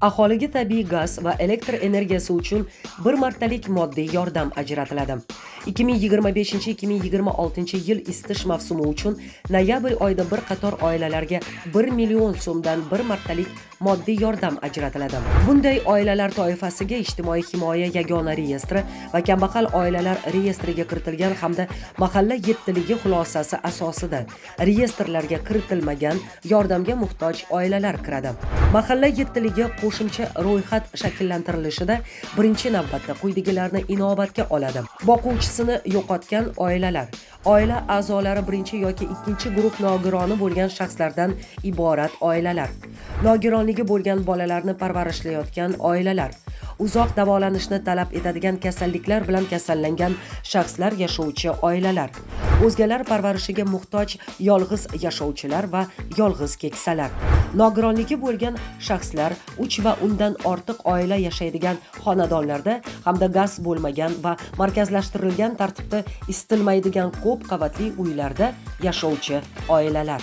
Aholiga tabiiy gaz va elektr energiyasi uchun bir martalik moddiy yordam ajratiladi. 2025-2026 yil isitish mavsumi uchun noyabr oyida bir qator oilalarga 1 million so'mdan bir martalik moddiy yordam ajratiladi. Bunday oilalar toifasiga Ijtimoiy himoya yagona reyestri va kambag'al oilalar reyestriga kiritilgan hamda mahalla yettiligi xulosasi asosida reyestrlarga kiritilmagan yordamga muhtoj oilalar kiradi. Mahalla yettiligi qo'shimcha ro'yxat shakllantirilishida birinchi navbatda quyidagilarni inobatga oladi: boquvchisini yo'qotgan oilalar, oila a'zolari birinchi yoki ikkinchi guruh nogironi bo'lgan shaxslardan iborat oilalar, nogironligi bo'lgan bolalarni parvarishlayotgan oilalar, uzoq davolanishni talab etadigan kasalliklar bilan kasallangan shaxslar yashovchi oilalar, o'zgalar parvarishiga muhtoj yolg'iz yashovchilar va yolg'iz keksalar, nogironligi bo'lgan shaxslar 3 va undan ortiq oila yashaydigan xonadonlarda hamda gaz bo'lmagan va markazlashtirilgan tartibda isitilmaydigan ko'p qavatli uylarda yashovchi oilalar.